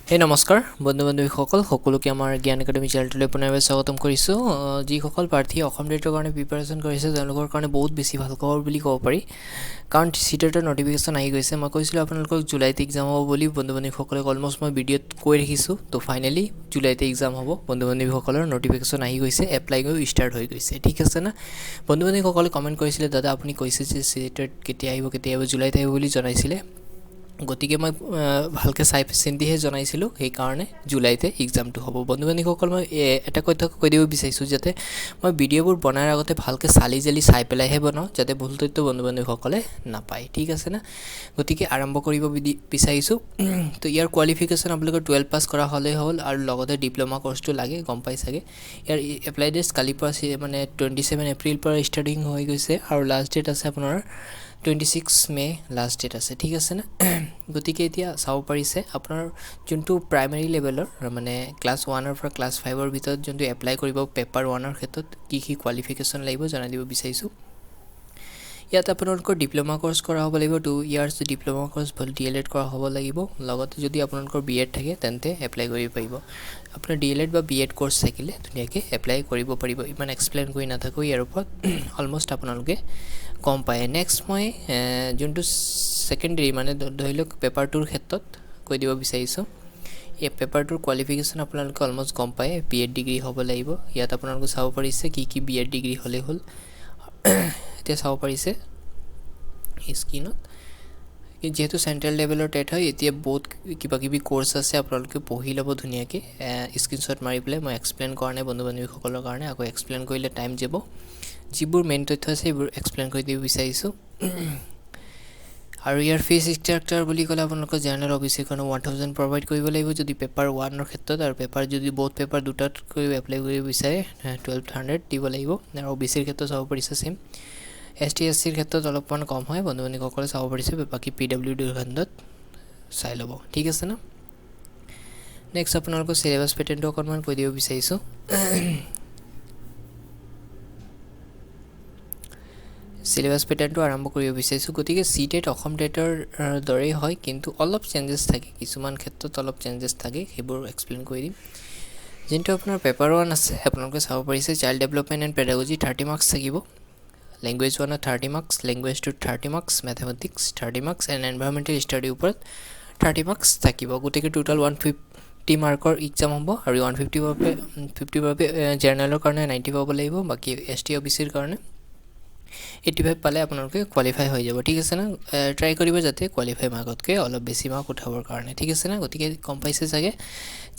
হে নমস্কাৰ বন্ধু বান্ধৱীসকল, সকলোকে আমাৰ জ্ঞান একাডেমী চেনেলটোলৈ পুনৰবাৰ স্বাগতম কৰিছোঁ। যিসকল প্ৰাৰ্থীয়ে অসম টেটৰ কাৰণে প্ৰিপাৰেশ্যন কৰিছে তেওঁলোকৰ কাৰণে বহুত বেছি ভাল খবৰ বুলি ক'ব পাৰি, কাৰণ চি টেটৰ নটিফিকেশ্যন আহি গৈছে। মই কৈছিলোঁ আপোনালোকক জুলাইত এক্সাম হ'ব বুলি, বন্ধু বান্ধৱীসকলক অলমষ্ট মই ভিডিঅ'ত কৈ ৰাখিছোঁ। তো ফাইনেলি জুলাইতে এক্সাম হ'ব, বন্ধু বান্ধৱীসকলৰ নটিফিকেশ্যন আহি গৈছে, এপ্লাই কৰি ষ্টাৰ্ট হৈ গৈছে, ঠিক আছে না? বন্ধু বান্ধৱীসকলে কমেণ্ট কৰিছিলে, দাদা আপুনি কৈছে যে চি টেট কেতিয়া আহিব, কেতিয়া আহিব, জুলাইত আহিব বুলি জনাইছিলে, গতিকে মই ভালকৈ চাই চিন্তিহে জনাইছিলোঁ, সেইকাৰণে জুলাইতে এক্সামটো হ'ব। বন্ধু বান্ধৱীসকল, মই এটা কথা কৈ দিব বিচাৰিছোঁ যাতে মই ভিডিঅ'বোৰ বনাৰ আগতে ভালকৈ চালি জালি চাই পেলাইহে বনাওঁ, যাতে ভুল তথ্য বন্ধু বান্ধৱীসকলে নাপায়, ঠিক আছে না? গতিকে আৰম্ভ কৰিব বিচাৰিছোঁ। তো ইয়াৰ কোৱালিফিকেশ্যন আপোনালোকৰ 12 পাছ কৰা হ'লেই হ'ল, আৰু লগতে ডিপ্ল'মা কৰ্চটো লাগে, গম পাই চাগে। ইয়াৰ এপ্লাই ডেট কালিৰ পৰা মানে 27 এপ্ৰিল পৰা ষ্টাৰ্টিং হৈ গৈছে, আৰু লাষ্ট ডেট আছে আপোনাৰ 26 মে' লাষ্ট ডেট আছে, ঠিক আছে না? গতিকে এতিয়া চাব পাৰিছে আপোনাৰ যোনটো প্ৰাইমেৰী লেভেলৰ মানে ক্লাছ 1ৰ পৰা ক্লাছ 5ৰ ভিতৰত যোনটো এপ্লাই কৰিব পেপাৰ 1ৰ ক্ষেত্ৰত কি কি কোৱালিফিকেশ্যন লাগিব জনাই দিব বিচাৰিছোঁ। ইয়াত আপোনালোকৰ ডিপ্ল'মা কৰ্চ কৰা হ'ব লাগিব, 2 ইয়াৰ্ছ ডিপ্ল'মা কৰ্চ ভাল ডি এল এড কৰা হ'ব লাগিব। লগতে যদি আপোনালোকৰ বি এড থাকে তেন্তে এপ্লাই কৰিব পাৰিব। আপোনাৰ ডি এল এড বা বি এড কৰ্চ থাকিলে ধুনীয়াকৈ এপ্লাই কৰিব পাৰিব। ইমান এক্সপ্লেইন কৰি নাথাকোঁ ইয়াৰ ওপৰত, অলমষ্ট আপোনালোকে গম পায়। নেক্সট মই যোনটো ছেকেণ্ডেৰী মানে ধৰি লওক পেপাৰ 2ৰ ক্ষেত্ৰত কৈ দিব বিচাৰিছোঁ। এই পেপাৰ 2ৰ কোৱালিফিকেশ্যন আপোনালোকে অলমষ্ট গম পায়, বি এড ডিগ্ৰী হ'ব লাগিব। ইয়াত আপোনালোকে চাব পাৰিছে কি কি বি এড ডিগ্ৰী হ'লেই হ'ল, এতিয়া চাব পাৰিছে স্ক্ৰীণত। যিহেতু চেণ্ট্ৰেল লেভেলৰ টেট হয়, এতিয়া বহুত কিবা কিবি কৰ্চ আছে, আপোনালোকে পঢ়ি ল'ব ধুনীয়াকৈ স্ক্ৰীণশ্বট মাৰি পেলাই। মই এক্সপ্লেইন কৰা নাই বন্ধু বান্ধৱীসকলৰ কাৰণে, আকৌ এক্সপ্লেইন কৰিলে টাইম যাব। যিবোৰ মেইন তথ্য আছে সেইবোৰ এক্সপ্লেইন কৰি দিব বিচাৰিছোঁ। আৰু ইয়াৰ ফিজ ষ্ট্ৰাকচাৰ বুলি ক'লে আপোনালোকৰ জেনেৰেল অ' বি চিৰ কাৰণে 1000 প্ৰভাইড কৰিব লাগিব যদি পেপাৰ 1ৰ ক্ষেত্ৰত, আৰু পেপাৰ যদি বহুত পেপাৰ দুটাতকৈ এপ্লাই কৰিব বিচাৰে 1200 দিব লাগিব। আৰু অ' বি চিৰ ক্ষেত্ৰত চাব পাৰিছে ছেইম। এছ টি এছ চিৰ ক্ষেত্ৰত অলপমান কম হয়, বন্ধু বান্ধৱীসকলে চাব পাৰিছে, বাকী পি ডাব্লিউ ডিৰ ক্ষেত্ৰত চাই ল'ব, ঠিক আছে না? নেক্সট আপোনালোকৰ চিলেবাছ পেটাৰ্ণটো অকণমান কৈ দিব বিচাৰিছোঁ। চিলেবাছ পেটাৰ্ণটো আৰম্ভ কৰিব বিচাৰিছোঁ। গতিকে চি টেট অসম টেটৰ দৰেই হয়, কিন্তু অলপ চেঞ্জেছ থাকে, কিছুমান ক্ষেত্ৰত অলপ চেঞ্জেছ থাকে, সেইবোৰ এক্সপ্লেইন কৰি দিম। যোনটো আপোনাৰ পেপাৰ 1 আছে আপোনালোকে চাব পাৰিছে, child development and pedagogy 30 marks থাকিব, লেংগুৱেজ 1ত 30 মাৰ্কছ, লেংগুৱেজ 2ত 30 marks, mathematics 30 marks and environmental ষ্টাডিৰ ওপৰত 30 মাৰ্কছ থাকিব। গতিকে টোটেল 150 মাৰ্কৰ এক্সাম হ'ব, আৰু 150 বাবে জেনেৰেলৰ কাৰণে 90 পাব লাগিব, বাকী এছ টি অ' বি চিৰ কাৰণে 85 পালে আপোনালোকে কোৱালিফাই হৈ যাব, ঠিক আছে না? ট্ৰাই কৰিব যাতে কোৱালিফাই মাৰ্কতকৈ অলপ বেছি মাৰ্ক উঠাবৰ কাৰণে, ঠিক আছে না? গতিকে গম পাইছে চাগে।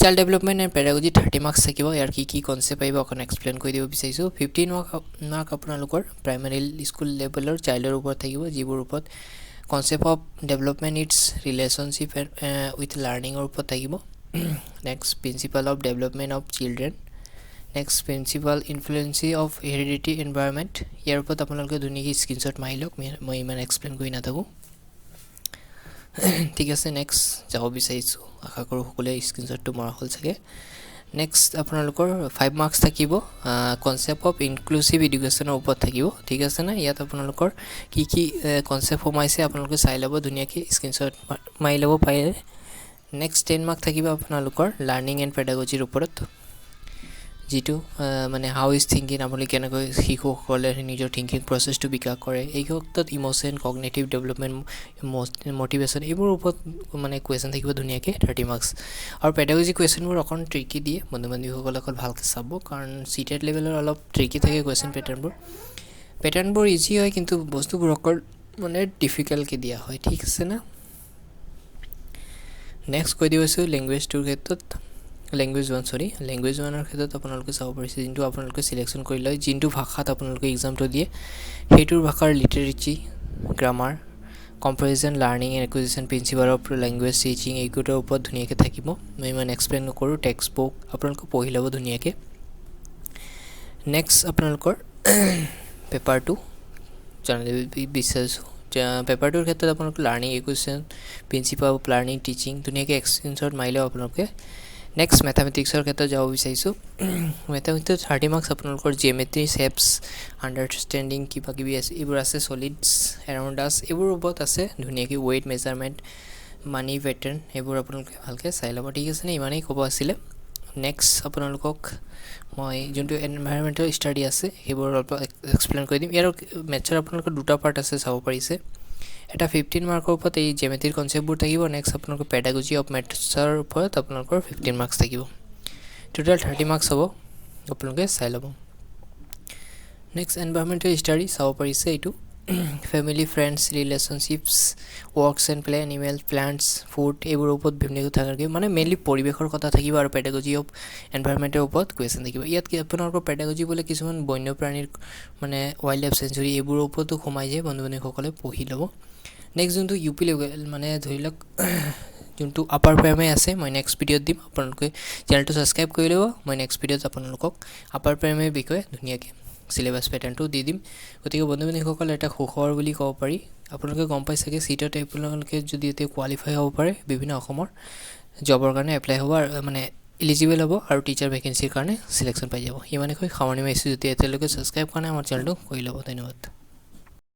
Child development and pedagogy 30 marks থাকিব। ইয়াৰ কি কি কনচেপ্ট আহিব অকণ এক্সপ্লেইন কৰি দিব বিচাৰিছোঁ। 15 মাৰ্ক আপোনালোকৰ প্ৰাইমেৰী স্কুল লেভেলৰ চাইল্ডৰ ওপৰত থাকিব, যিবোৰ ওপৰত concept of development its relationship with লাৰ্ণিঙৰ ওপৰত থাকিব। Next principle of development of children, next principle influence of heredity environment, ইয়াৰ ওপৰত আপোনালোকে ধুনীয়াকৈ স্ক্ৰীণশ্বট মাৰি লওক, মই ইমান এক্সপ্লেইন কৰি নাথাকোঁ, ঠিক আছে? নেক্সট যাব বিচাৰিছোঁ, আশা কৰোঁ সকলোৱে স্ক্ৰীণশ্বটটো মৰা হ'ল চাগে। নেক্সট আপোনালোকৰ 5 মাৰ্কছ থাকিব, কনচেপ্ট অফ ইনক্লুচিভ এডুকেশ্যনৰ ওপৰত থাকিব, ঠিক আছে না? ইয়াত আপোনালোকৰ কি কি কনচেপ্ট সোমাইছে আপোনালোকে চাই ল'ব ধুনীয়াকৈ, স্ক্ৰীণশ্বট মাৰি ল'ব পাৰিলে। নেক্সট 10 মাৰ্ক থাকিব আপোনালোকৰ লাৰ্ণিং এণ্ড পেডাগজিৰ ওপৰত, যিটো মানে হাউ is thinking, আপুনি কেনেকৈ শিশুসকলে নিজৰ থিংকিং প্ৰচেছটো বিকাশ কৰে, এই ক্ষেত্ৰত ইম'শ্যন, কগনেটিভ ডেভেলপমেণ্ট, মটিভেশ্যন, এইবোৰৰ ওপৰত মানে কুৱেশ্যন থাকিব ধুনীয়াকৈ 30 মাৰ্কছ। আৰু পেডাগজি কুৱেশ্যনবোৰ অকণ ট্ৰিকি দিয়ে, বন্ধু বান্ধৱীসকলে অকণ ভালকৈ চাব, কাৰণ চি টেট লেভেলৰ অলপ ট্ৰিকি থাকে কুৱেশ্যন পেটাৰ্ণবোৰ। পেটাৰ্ণবোৰ ইজি হয়, কিন্তু বস্তুবোৰ অকণ মানে ডিফিকাল্টকৈ দিয়া হয়, ঠিক আছে না? নেক্সট কৈ দিব বিচাৰিছোঁ লেংগুৱেজ 2ৰ ক্ষেত্ৰত, লেংগুৱেজ 1 চৰি, লেংগুৱেজ 1ৰ ক্ষেত্ৰত আপোনালোকে চাব পাৰিছে, যোনটো আপোনালোকে চিলেকশ্যন কৰি লয়, যোনটো ভাষাত আপোনালোকে এক্সামটো দিয়ে সেইটোৰ ভাষাৰ literacy, grammar, comparison, learning and acquisition, principle of language teaching, এইকেইটাৰ ওপৰত ধুনীয়াকৈ থাকিব। মই ইমান এক্সপ্লেইন নকৰোঁ, টেক্সট বুক আপোনালোকে পঢ়ি ল'ব ধুনীয়াকৈ। নেক্সট আপোনালোকৰ পেপাৰ 2 জনাই দিব বিচাৰিছোঁ। পেপাৰ 2ৰ ক্ষেত্ৰত আপোনালোকে learning acquisition, principle of learning teaching ধুনীয়াকৈ এক্সপ্লেইনশ্বট মাৰি ল'ব আপোনালোকে। নেক্সট মেথামেটিক্সৰ ক্ষেত্ৰত যাব বিচাৰিছোঁ। মেথামেটিক্সত 30 মাৰ্কছ আপোনালোকৰ জিঅ'মেট্ৰি, শ্বেপছ, আণ্ডাৰষ্টেণ্ডিং কিবা কিবি আছে, এইবোৰ আছে, চলিডছ এৰাউণ্ড আছ, এইবোৰৰ ওপৰত আছে ধুনীয়াকৈ, ৱেইট মেজাৰমেণ্ট, মানি পেটাৰ্ণ, সেইবোৰ আপোনালোকে ভালকৈ চাই ল'ব, ঠিক আছেনে? ইমানেই ক'ব আছিলে। নেক্সট আপোনালোকক মই যোনটো এনভাইৰমেণ্টেল ষ্টাডি আছে, সেইবোৰ অলপ এক্সপ্লেইন কৰি দিম। ইয়াৰ মেথছৰ আপোনালোকৰ দুটা পাৰ্ট আছে, চাব পাৰিছে। এটা 15 মাৰ্কৰ ওপৰত এই জেমেট্ৰিৰ কনচেপ্টবোৰ থাকিব। নেক্সট আপোনালোকৰ পেডাগজি অফ মেথছৰ ওপৰত আপোনালোকৰ 15 মাৰ্কছ থাকিব। টোটেল 30 মাৰ্কছ হ'ব, আপোনালোকে চাই ল'ব। নেক্সট এনভাইৰমেণ্টেল ষ্টাডি চাব পাৰিছে, এইটো family, friends, relationships, works and play, animal, plants, food, এইবোৰৰ ওপৰত বিভিন্ন থাকে। মানে মেইনলি পৰিৱেশৰ কথা থাকিব আৰু পেডাগজি অফ এনভাইৰমেণ্টৰ ওপৰত কুৱেশ্যন থাকিব। ইয়াত কি আপোনালোকৰ পেডাগজি বোলে কিছুমান বন্যপ্ৰাণীৰ, মানে ৱাইল্ড লাইফ চেঞ্চুৰী, এইবোৰৰ ওপৰতো সোমাই যায়। বন্ধু বান্ধৱীসকলে পঢ়ি ল'ব। নেক্সট যোনটো ইউ পি লেভেল, মানে ধৰি লওক যোনটো আপাৰ প্ৰাইমেৰী আছে, মই নেক্সট ভিডিঅ'ত দিম। আপোনালোকে চেনেলটো ছাবস্ক্ৰাইব কৰি ল'ব। মই নেক্সট ভিডিঅ'ত আপোনালোকক আপাৰ প্ৰাইমেৰীৰ বিষয়ে ধুনীয়াকৈ চিলেবাছ পেটাৰ্ণটো দি দিম। গতিকে বন্ধু বান্ধৱীসকল, এটা সুখবৰ বুলি ক'ব পাৰি। আপোনালোকে গম পাই চাগে, চিটেট আপোনালোকে যদি এতিয়া কোৱালিফাই হ'ব পাৰে, বিভিন্ন অসমৰ জবৰ কাৰণে এপ্লাই হ'ব আৰু মানে এলিজিবল হ'ব আৰু টিচাৰ ভেকেঞ্চিৰ কাৰণে চিলেকশ্যন পাই যাব। ইমানে কৈ সামৰণি মাৰিছোঁ। যদি এতিয়ালৈকে ছাবস্ক্ৰাইব কৰা নাই আমাৰ চেনেলটো, কৰি ল'ব। ধন্যবাদ।